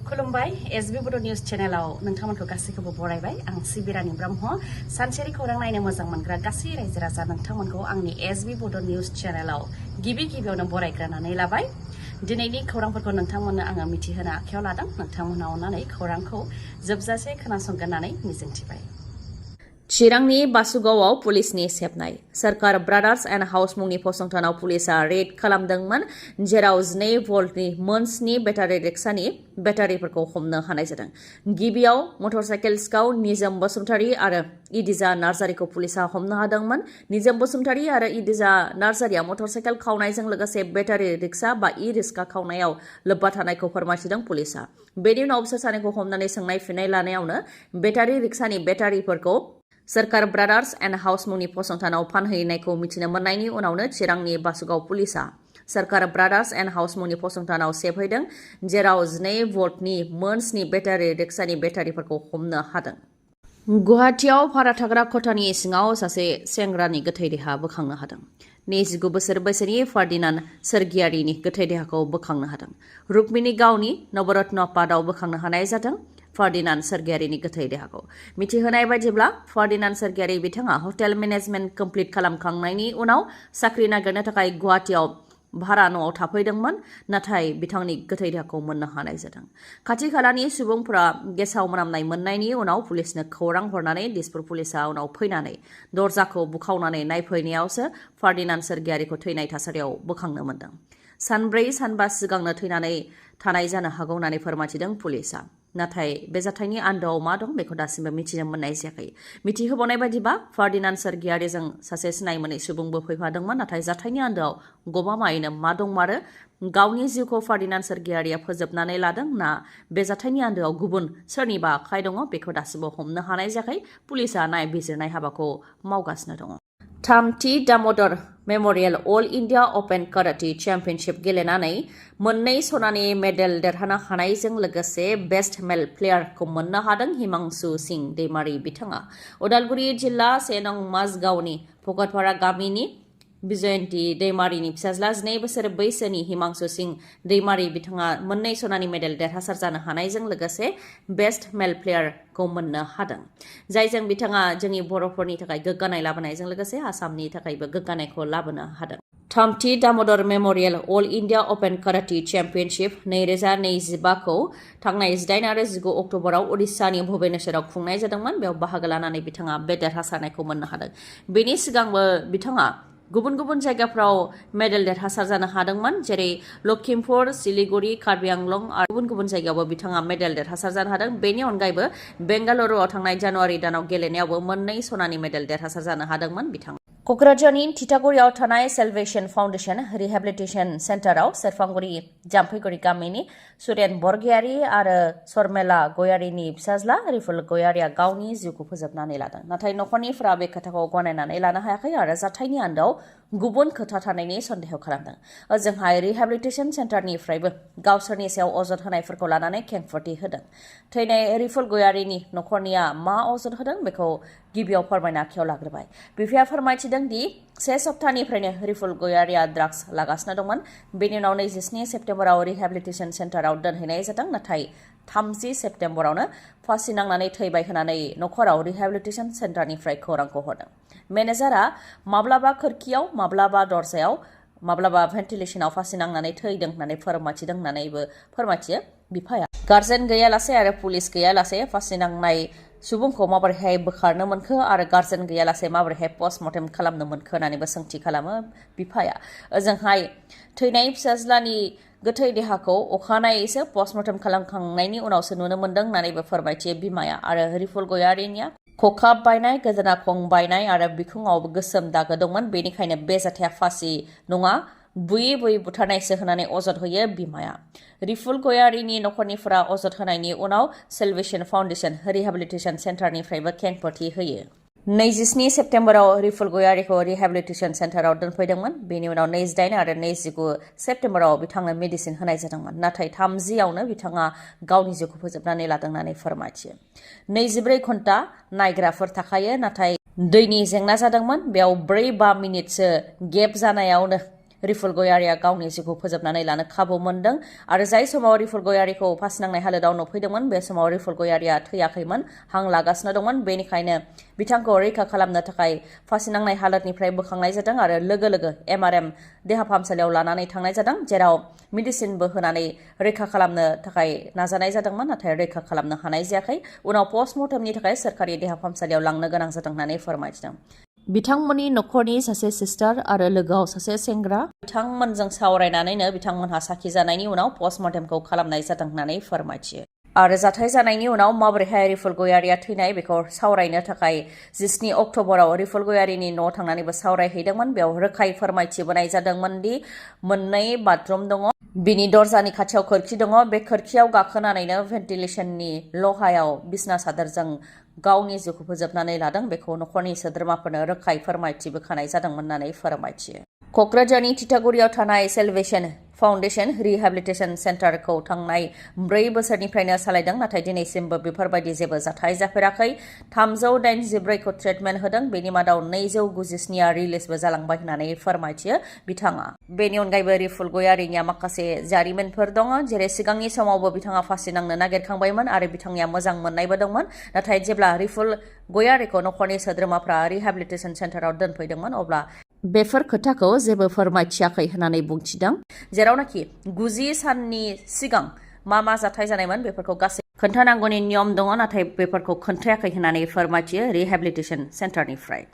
खुलुमबाय एसबी बड' निउज चेनेलाव नोंथांमोनखौ गासैखौबो बरायबाय आं सिबिरानि ब्रह्म सानसेनि खौरां नायनो मोजां मोनग्रा गासै रायजो राजा नोंथांमोनखौ आंनि एसबी बड' निउज चेनेलाव गिबियावनो बरायग्रोनानै लाबाय दिनैनि खौरांफोरखौ नोंथांमोननो आङो मिथिहोनो आखायाव लादों नोंथांमोना अननानै खौरांखौ जोबजासे खोनासंगोन होननानै मिजिंथिबाय चिरांनि बासुगावआव पुलिसनि सेबनाय सरकार ब्रादार्स एन्ड हाउस मुंनि फसंथानाव पुलिसा रेड खालामदोंमोन जेराव 12 भल्टनि मोनस्नि बेटारि रिक्सानि बेटारिफोरखौ हमनो हानाय जादों। गिबियाव मटरसाइकेल सिखाव निजोम बसुमतारी आरो इदिजा नार्जारिखौ पुलिसा हमनो हादोंमोन। निजोम बसुमतारी आरो इदिजा नार्जारिया मटरसाइकेल खावनायजों लोगोसे बेटारि रिक्सा बा इ-रिक्सा खावनायाव लोब्बा थानायखौ फोरमायथिदों पुलिसा। बेनि उनाव बिसोर सानैखौ हमनानै सोंनाय फिननाय लानायावनो बेटारि रिक्सानि बेटारिफोरखौ सरकार ब्रादार्स एन्ड हाउस मुंनि फसंथानाव फानहैनायखौ मिथिनो मोननायनि उनावनो चिरांनि बासुगाव पुलिसा सरकार ब्रादार्स एन्ड हाउस मुंनि फसंथानाव सेबहैदों जेराव 12 भल्टनि मोनस्नि बेटारि रिक्सानि बेटारिफोरखौ हमनो हादों। गुवाहाटिआव भारा थाग्रा खथानि सिङाव सासे सेंग्रानि गोथै देहा बोखांनो हादों। 29 बोसोर बैसोनि फार्डिनान्ड सोरगियारिनि गोथै देहाखौ बोखांनो हादों। रुक्मिणी गावनि नवरत्न पादआव बोखांनो हानाय जादों। फार्डिनान्ड सोरगियारिनि गोथै देहाखौ मिथिहोनाय बायदिब्ला फार्डिनान्ड सोरगियारि बिथाङा हटेल मेनेजमेन्ट कमप्लिट खालामखांनायनि उनाव साख्रि नागिरनो थाखाय गुवाहाटिआव भारा न'आव थाफैदोंमोन नाथाय बिथांनि गोथै देहाखौ मोननो हानाय जादों। खाथि खालानि सुबुंफोरा गेसाव मोनामनाय मोननायनि उनाव पुलिसनो खौरां हरनानै दिसपुर पुलिसा उनाव फैनानै दरजाखौ बुखावनानै नायफैनायावसो फार्डिनान्ड सोरगियारिखौ थैनाय थासारियाव बोखांनो मोन्दों। सानब्रै सानबा सिगांनो थैनानै थानाय जानो हागौ होननानै फोरमायथिदों पुलिसा। नाथाय बे जाथायनि आन्दोआव मा दं बेखौ दासिमबो मिथिनो मोननाय जायाखै। मिथिहोबावनाय बायदिबा फार्डिनान्ड सोरगियारिजों सासे सिनाय मोनै सुबुंबो फैफादोंमोन नाथाय जाथायनि आन्दोआव गमामायैनो मा दंमारो गावनि जिउखौ फार्डिनान्ड सोरगियारिया फोजोबनानै लादों ना बे जाथायनि आन्दोआव गुबुन सोरनिबा आखाइ दङ बेखौ दासिमबो हमनो हानाय जायाखै। पुलिसा नायबिजिरनाय हाबाखौ मावगासिनो दङ। थामथि दामोदर मेम'रियेल अल इन्डिया अपेन काराटे चेम्पियनशिप गेलेनानै 2 सनानि मेडेल देरहानो हानायजों लोगोसे बेस्ट मेल प्लेयारखौ मोननो हादों हिमांशु सिंह दैमारी बिथाङा। उदालगुरि जिल्ला 1 नं माजगावनि भकतपारा गामिनि बिजयन्ती दैमारीनि फिसाज्ला 12 बोसोर बैसोनि हिमांशु सिंह दैमारी बिथाङा 2 सनानि मेडेल देरहासार जानो हानायजों लोगोसे बेस्ट मेल प्लेयारखौ मोननो हादों जायजों बिथाङा जोंनि बर'फोरनि थाखाय गोग्गानाय लाबोनायजों लोगोसे आसामनि थाखायबो गोग्गानायखौ लाबोनो हादों। थामथि दामोदर मेम'रियेल अल इन्डिया अपेन काराटे चेम्पियनशिप 2025 खौ थांनाय 18 आरो 19 अक्ट'बराव उडिशानि भुबनेश्वराव खुंनाय जादोंमोन। बेयाव बाहागो लानानै बिथाङा बे देरहासारनायखौ मोननो हादों। बेनि सिगांबो बिथाङा गुबुन गुबुन जायगाफ्राव मेडेल देरहासार जानो हादोंमोन जेरै लखिमपुर, सिलिगुरि, कार्बि आंलं आरो गुबुन गुबुन जायगायावबो बिथाङा मेडेल देरहासार जानो हादों। बेनि अनगायैबो बेंगालुरुआव थांनाय जानुवारि दानाव गेलेनायावबो 2 सनानि मेडेल देरहासार जानो हादोंमोन बिथाङा। क'क्राझारनि थिथागुरियाव थानाय सेल्वेशन फाउन्डेशन रिहेबिलिटेशन सेन्टाराव सेरफांगुरि जाम्फैगुरि गामिनि सुरेन बरगयारी आरो सरमेला गयारीनि फिसाज्ला रिफुल गयारीया गावनि जिउखौ फोजोबनानै लादों। नाथाय नखरनिफ्रा बे खोथाखौ गनायनानै लानो हायाखै आरो जाथायनि आन्दोआव गुबुन खोथा थानायनि सन्देह खालामदों। ओजोंहाय रिहेबिलिटेशन सेन्टारनिफ्रायबो गावसोरनि सायाव अजद होनायफोरखौ लानानै खेंफोरथि होदों। थैनाय रिफुल गयारीनि नखरनिया मा अजद होदों बेखौ गिबियाव फोरमायनो आखायाव लाग्रोबाय। बिफाया फोरमायथिदों दि 1 सप्तानिफ्रायनो रिफुल गयारीया ड्राग्स लागासिनो दंमोन। बेनि उनाव 27 सेप्तेम्बराव रिहेबिलिटेशन सेन्टाराव दोनहैनाय जादों नाथाय 30 सेप्तेम्बरावनो फासि नांनानै थैबाय होननानै नखराव रिहेबिलिटेशन सेन्टारनिफ्राय खौरांखौ हरदों। मेनेजारआ माब्लाबा खोरखियाव माब्लाबा दरजायाव माब्लाबा भेन्टिलेशनाव फासि नांनानै थैदों होननानै फोरमायथिदों होननानैबो फोरमायथियो बिफाया। गार्जेन गैयालासे आरो पुलिस गैयालासे फासि नांनाय सुबुंखौ माबोरैहाय बोखारनो मोनखो आरो गार्जेन गैयालासे माबोरैहाय पस्टमर्टेम खालामनो मोनखो होननानैबो सोंथि खालामो बिफाया। ओजोंहाय थैनाय फिसाज्लानि गोथै देहाखौ अखानायैसो पस्टमर्टेम खालामखांनायनि उनावसो नुनो मोन्दों होननानैबो फोरमायथियो बिमाया। आरो रिफुल गयारीनिया खखाब बायनाय, गोदोना खं बायनाय आरो बिखुङाव गोसोम दागो दंमोन। बेनिखायनो बे जाथाया फासि नङा बुयै बुयै बुथारनायसो होननानै अजद होयो बिमाया। रिफुल गयारीनि नखरनिफोरा अजद होनायनि उनाव सेल्वेशन फाउन्डेशन रिहेबिलिटेशन सेन्टारनिफ्रायबो खेंफोरथि होयो। 27 सेप्तेम्बराव रिफुल गयारीखौ रिहेबिलिटेशन सेन्टाराव दोनफैदोंमोन। बेनि उनाव 28 आरो 29 सेप्तेम्बराव बिथांनो मेडिसिन होनाय जादोंमोन नाथाय 30आवनो बिथाङा गावनि जिउखौ फोजोबनानै लादों होननानै फोरमायथियो। 24 घन्टा नायग्राफोर थाखायो नाथाय दैनि जेंना जादोंमोन। बेयाव 4-5 मिनिटसो गेप जानायावनो रिफुल गयारिया गावनि जिउखौ फोजोबनानै लानो खाबु मोनदों आरो जाय समाव रिफुल गयारिखौ फासि नांनाय हालोदाव नुफैदोंमोन बे समाव रिफुल गयारिया थैयाखैमोन, हां लागासिनो दंमोन। बेनिखायनो बिथांखौ रैखा खालामनो थाखाय फासि नांनाय हालोदनिफ्राय बोखांनाय जादों आरो लोगो लोगो MRM देहा फाहामसालियाव लानानै थांनाय जादों, जेराव मेडिसिनबो होनानै रैखा खालामनो थाखाय नाजानाय जादोंमोन, नाथाय रैखा खालामनो हानाय जायाखै। उनाव पस्टमर्टेमनि थाखाय सोरखारि देहा फाहामसालियाव लांनो गोनां जादों होननानै फोरमायदों। बिथांमोननि नखरनि सासे सिस्टार आरो लोगोआव सासे सेंग्रा बिथांमोनजों सावरायनानैनो बिथांमोनहा साखि जानायनि उनाव पस्टमर्टेमखौ खालामनाय जादों होननानै फोरमायथियो। आरो जाथाय जानायनि उनाव माबोरैहाय रिफुल गयारिया थैनाय बेखौ सावरायनो थाखाय 17 अक्ट'बराव रिफुल गयारिनि न'आव थांनानैबो सावरायहैदोंमोन। बेयाव रोखायै फोरमायथिबोनाय जादोंमोन दि मोननै बाथरुम दङ, बिनि दरजानि खाथियाव खोरखि दङ, बे खोरखियाव गाखोनानैनो भेन्टिलेसननि लहायाव बिसना सादोरजों गावनि जिउखौ फोजोबनानै लादों। बेखौ नखरनि सोद्रोमाफोरनो रोखायै फोरमायथिबोखानाय जादोंमोन होननानै फोरमायथियो। क'क्राझारनि तितागुरियाव थानाय सेल्वेशन फाउन्डेशन रिहेबिलिटेशन सेन्टारखौ थांनाय 4 बोसोरनिफ्रायनो सालायदों, नाथाय दिनैसिमबो बेफोरबायदि जेबो जाथाय जाफेराखै। 384 खौ ट्रिटमेन्ट होदों, बेनि मादाव 297आ रिलिजबो जालांबाय होननानै फोरमायथियो बिथाङा। बेनि अनगायैबो रिफुल गयारिनिया माखासे जारिमिनफोर दङ, जेरै सिगांनि समावबो बिथाङा फासि नांनो नागिरखांबायमोन आरो बिथांनिया मोजां मोननायबो दंमोन, नाथाय जेब्ला रिफुल गयारिखौ नखरनि सोद्रोमाफ्रा रिहेबिलिटेशन सेन्टाराव दोनफैदोंमोन अब्ला बेफोर खोथाखौ जेबो फोरमायथियाखै होननानै बुंथिदों, जेरावनाखि 90 साननि सिगां मा जाथाय जानायमोन बेफोरखौ गासै खोन्थानांगौनि नियम दङ, नाथाय बेफोरखौ खोन्थायाखै होननानै फोरमायथियो रिहेबिलिटेशन सेन्टारनिफ्राय।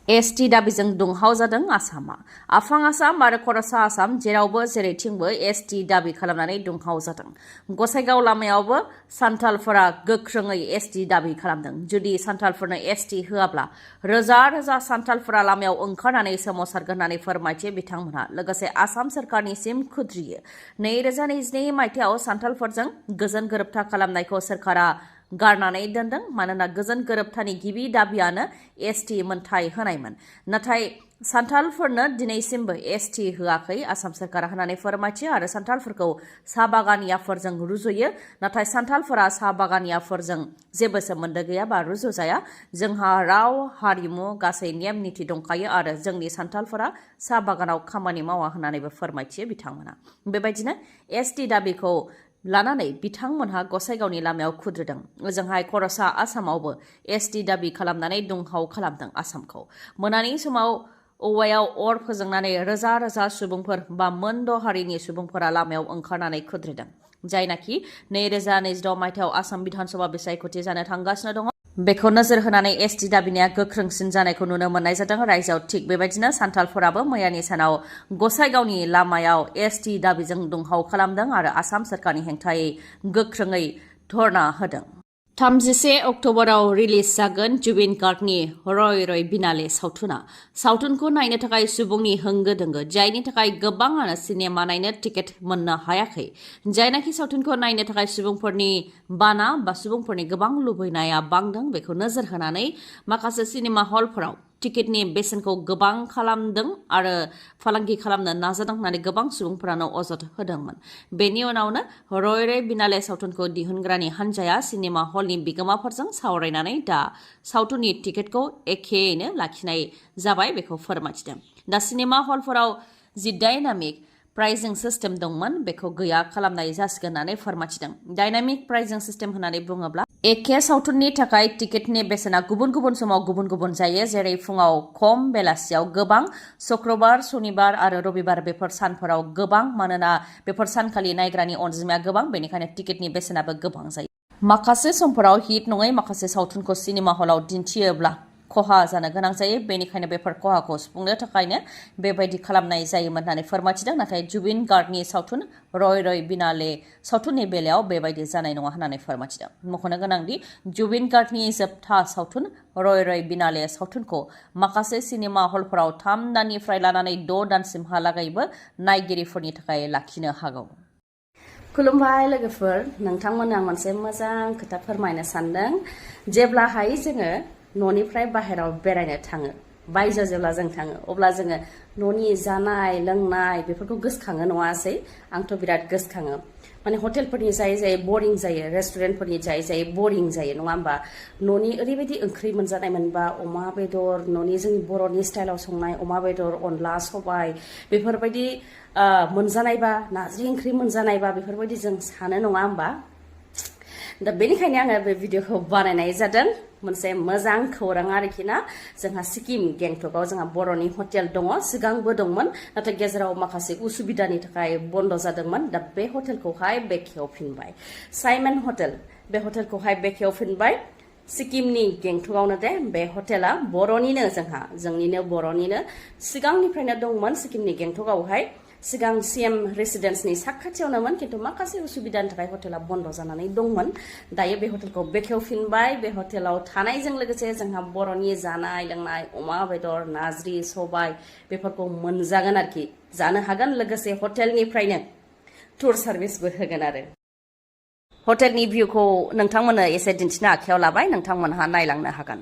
ST दाबिजों दुंहाव जादों आसामा। आफां आसाम आरो खर'सा आसाम जेरावबो जेरैथिंबो ST दाबि खालामनानै दुंहाव जादों। गसाइगाव लामायावबो सान्थालफोरा गोख्रोङै ST दाबि खालामदों। जुदि सान्थालफोरनो ST होआब्ला रोजा रोजा सान्थालफोरा लामायाव ओंखारनानै सोमावसारगोन होननानै फोरमायथियो बिथांमोनहा। लोगोसे आसाम सोरखारनिसिम खुद्रियो। 2022 मायथाइयाव सान्थालफोरजों गोजोन गोरोबथा खालामनायखौ सोरखारा गारनानै दोनदों, मानोना गोजोन गोरोबथानि गिबि दाबियानो ST मोनथाय होनायमोन। नाथाय सान्थालफोरनो दिनैसिमबो ST होआखै आसाम सोरखारा होननानै फोरमायथियो आरो सान्थालफोरखौ साहा बागानियाफोरजों रुजुयो, नाथाय सान्थालफोरा साहा बागानियाफोरजों जेबो सोमोन्दो गैया बा रुजुजाया। जोंहा राव, हारिमु, गासै नेम निथि दंखायो आरो जोंनि सान्थालफोरा साहा बागानाव खामानि मावा होननानैबो फोरमायथियो बिथांमोना। बेबायदिनो ST दाबिखौ लानानै बिथांमोनहा गसाइगावनि लामायाव खुद्रिदों। ओजोंहाय खर'सा आसामावबो ST दाबि खालामनानै दुंहाव खालामदों आसामखौ। मोनानि समाव औवायाव अर फोजोंनानै रोजा रोजा सुबुंफोर बा मोनद' हारिनि सुबुंफोरा लामायाव ओंखारनानै खुद्रिदों, जायनाखि 2026 मायथाइयाव आसाम बिधानसभा बिसायख'थि जानो थांगासिनो दङ। बेखौ नोजोर होनानै ST दाबिनाया गोख्रोंसिन जानायखौ नुनो मोननाय जादों रायजोआव। थिग बेबायदिनो सान्थालफोराबो मैयानि सानाव गसाइगावनि लामायाव ST दाबिजों दुंहाव खालामदों आरो आसाम सोरखारनि हेंथायै गोख्रोङै धर्ना होदों। 31 अक्ट'बराव रिलिज जागोन जुबिन गार्गनि रय रय बिनाले सावथुना। सावथुनखौ नायनो थाखाय सुबुंनि होंगो दोंगो, जायनि थाखाय गोबाङानो सिनेमा नायनो टिकेट मोननो हायाखै। जायनाखि सावथुनखौ नायनो थाखाय सुबुंफोरनि बाना बा सुबुंफोरनि गोबां लुबैनाया बांदों, बेखौ नोजोर होनानै माखासे सिनेमा हलफोराव टिकेटनि बेसेनखौ गोबां खालामदों आरो फालांगि खालामनो नाजादों होननानै गोबां सुबुंफोरानो अजद होदोंमोन। बेनि उनावनो रय रय बिनाले सावथुनखौ दिहुनग्रानि हान्जाया सिनेमा हलनि बिगोमाफोरजों सावरायनानै दा सावथुननि टिकेटखौ एखेयैनो लाखिनाय जाबाय बेखौ फोरमायथिदों। दा सिनेमा हलफोराव जि डायनामिक प्राइजिं सिस्टेम दंमोन बेखौ गैया खालामनाय जासिगोन होननानै फोरमायथिदों। डायनामिक प्राइजिं सिस्टेम होननानै बुङोब्ला एखे सावथुननि थाखाय टिकेटनि बेसेना गुबुन गुबुन समाव गुबुन गुबुन जायो, जेरै फुङाव खम, बेलासियाव गोबां, शुक्रबार, सनिबार आरो रबिबार बेफोर सानफोराव गोबां, मानोना बेफोर सानखालि नायग्रानि अनजिमाया गोबां, बेनिखायनो टिकेटनि बेसेनाबो गोबां जायो। माखासे समफोराव हिट नङै माखासे सावथुनखौ सिनेमा हलाव दिन्थियोब्ला खहा जानो गोनां जायो, बेनिखायनो बेफोर खहाखौ सुफुंनो थाखायनो बेबायदि खालामनाय जायोमोन होननानै फोरमायथिदों। नाथाय जुबिन गार्गनि सावथुन रय रय बिनाले सावथुननि बेलायाव बेबायदि जानाय नङा होननानै फोरमायथिदों। मख'नो गोनांदि जुबिन गार्गनि जोबथा सावथुन रय रय बिनाले सावथुनखौ माखासे सिनेमा हलफोराव 3 दाननिफ्राय लानानै 6 दानसिमहालागैबो नायगिरिफोरनि थाखाय लाखिनो हागौ। खुलुमबाय लोगोफोर, नोंथांमोननो आं मोनसे मोजां खोथा फोरमायनो सानदों। जेब्लाहाय जोङो न'निफ्राय बाहेराव बेरायनो थाङो, बायजोआव जेब्ला जों थाङो, अब्ला जोङो न'नि जानाय लोंनाय बेफोरखौ गोसोखाङो नङासै? आंथ' बिराद गोसोखाङो। माने हटेलफोरनि जायै बरिं जायो रेस्टुरेन्टफोरनि जायै बरिं जायो नङा होमबा न'नि ओरैबायदि ओंख्रि मोनजानाय मोनबा अमा बेदर न'नि जोंनि बर'नि स्टाइलाव संनाय अमा बेदर अनला सबाय बेफोरबायदि मोनजानायबा नारजि ओंख्रि मोनजानायबा बेफोरबायदि जों सानो नङा होमबा दा बेनिखायनो आङो बे भिडिअखौ बानायनाय जादों मोनसे मोजां खौरां आरोखि ना जोंहा सिक्किम गेंटकआव जोंहा बर'नि हटेल दङ सिगांबो दंमोन नाथाय गेजेराव माखासे उसुबिदानि थाखाय बन्द जादोंमोन दा बे हटेलखौहाय बेखेवफिनबाय साइमन हटेल बे हटेलखौहाय बेखेवफिनबाय सिक्किमनि गेंटकआवनो दे बे हटेला बर'निनो जोंनिनो बर'निनो सिगांनिफ्रायनो दंमोन सिक्किमनि गेंटकआवहाय सिगां सीएम रेसिडेन्सनि साखाथियावनोमोन खिन्थु माखासे उसुबिदानि थाखाय हटेला बन्द जानानै दंमोन दायो बे हटेलखौ बेखेवफिनबाय बे हटेलाव थानायजों लोगोसे जोंहा बर'नि जानाय लोंनाय अमा बेदर नारजि सबाय बेफोरखौ मोनजागोन आरोखि जानो हागोन लोगोसे हटेलनिफ्रायनो टुर सार्भिसबो होगोन आरो हटेलनि भिउखौ नोंथांमोननो एसे दिन्थिनो आखायाव लाबाय नोंथांमोनहा नायलांनो हागोन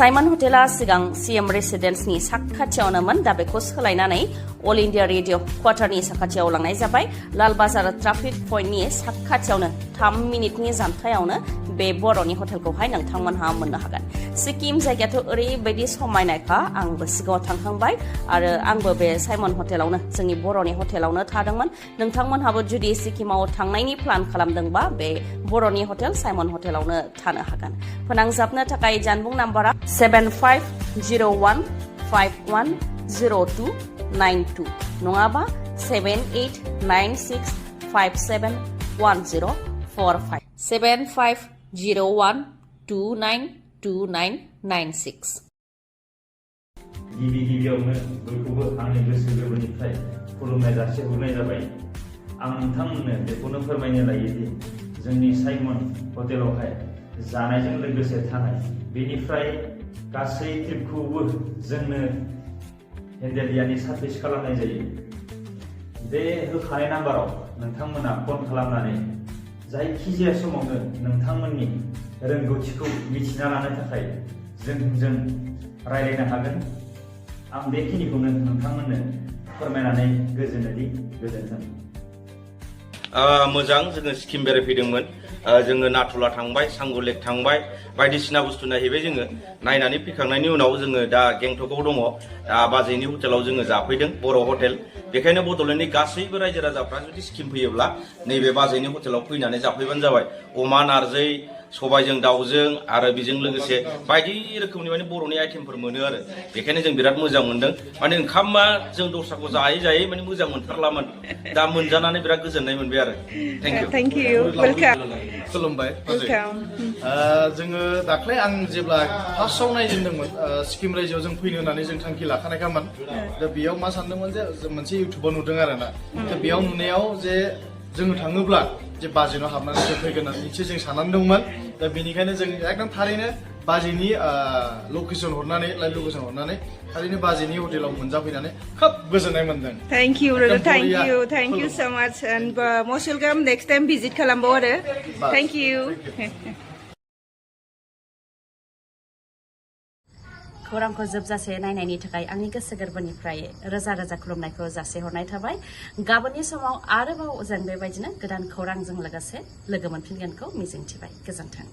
साइमन हटेला सिगां सीएम रेसिडेन्सनि साखाथियावनोमोन दा बेखौ सोलायनानै अल इन्डिया रेडिअ क्वार्टारनि साखाथियाव लांनाय जाबाय लाल बाजार ट्राफिक पइन्टनि साखाथियावनो 3 मिनिटनि जानथायावनो बे बर'नि हटेलखौहाय नोंथांमोनहा मोननो हागोन सिक्किम जायगायाथ' ओरैबायदि समायनायखा आंबो सिगाङाव थांखांबाय आरो आंबो बे साइमन हटेलावनो जोंनि बर'नि हटेलावनो थादोंमोन नोंथांमोनहाबो जुदि सिक्किमाव थांनायनि प्लान खालामदोंबा बे बर'नि हटेल साइमन हटेलावनो थानो हागोन फोनांजाबनो थाखाय जानबुं नाम्बारा 7501510292 नङाबा 7896571045 7501292996 गिबियावनो बयखौबो आंनि गोसो गोरबोनिफ्राय खुलुमनाय जासिहरनाय जाबाय आं नोंथांमोननो बेखौनो फोरमायनो लायोदि जोंनि साइमन हटेलावहाय जानायजों लोगोसे थानाय बेनिफ्राय गासै ट्रिपखौबो जोंनो हेन्डेलियानि सार्भिस खालामनाय जायो बे होखानाय नाम्बाराव नोंथांमोना फन खालामनानै जायखिजाया समावनो नोंथांमोननि रोंगौथिखौ मिथिना लानो थाखाय जोंजों रायलायनो हागोन आं बेखिनिखौनो नोंथांमोननो फोरमायनानै गोजोनोदि गोजोन्थों मोजां जोङो सिक्किम बेरायफैदोंमोन जोङो नाथुला थांबाय सांगुलेक थांबाय बायदिसिना बुस्थु नायहैबाय जोङो नायनानै फैखांनायनि उनाव जोङो दा गेंटकआव दङ बाजैनि हटेलाव जोङो जाफैदों बर' हटेल बेखायनो बड'लेण्डनि गासैबो रायजो राजाफ्रा जुदि सिक्किम फैयोब्ला नैबे बाजैनि हटेलाव फैनानै जाफैबानो जाबाय अमा नारजि सबायजों दाउजों आरो बेजों लोगोसे बायदि रोखोमनि माने बर'नि आइटेमफोर मोनो आरो बेखायनो जों बिराद मोजां मोनदों माने ओंखामा जों दस्राखौ जायै माने मोजां मोनथारलामोन दा मोनजानानै बिराद गोजोननाय मोनबाय आरो थेंक इउ वेलकाम खुलुमबाय जोङो दाख्लै आं जेब्ला फार्स्टआव नायजेनदोंमोन सिक्किम रायजोआव जों फैनो होननानै जों थांखि लाखानायखामोन दा बेयाव मा सानदोंमोन जे मोनसे इउटुबाव नुदों आरोना दा बेयाव नुनायाव जे जोङो थाङोब्ला जे बाजेनाव हाबनानै जों फैगोन होननानैसो जों साननानै दंमोन दा बेनिखायनो जों एकदम थारैनो बाजेनि लकेसन हरनानै लाइभ लकेसन हरनानै थारैनो बाजेनि हटेलाव मोनजाफैनानै खोब गोजोननाय मोनदों thank you so much and most welcome next time visit खालामबाव आरो थैंक इउ खौरांखौ जोबजासे नायनायनि थाखाय आंनि गोसो गोरबोनिफ्राय रोजा रोजा खुलुमनायखौ जासिहरनाय थाबाय गाबोननि समाव आरोबाव जों बेबायदिनो गोदान खौरांजों लोगोसे लोगो मोनफिनगोनखौ मिजिंथिबाय गोजोन्थों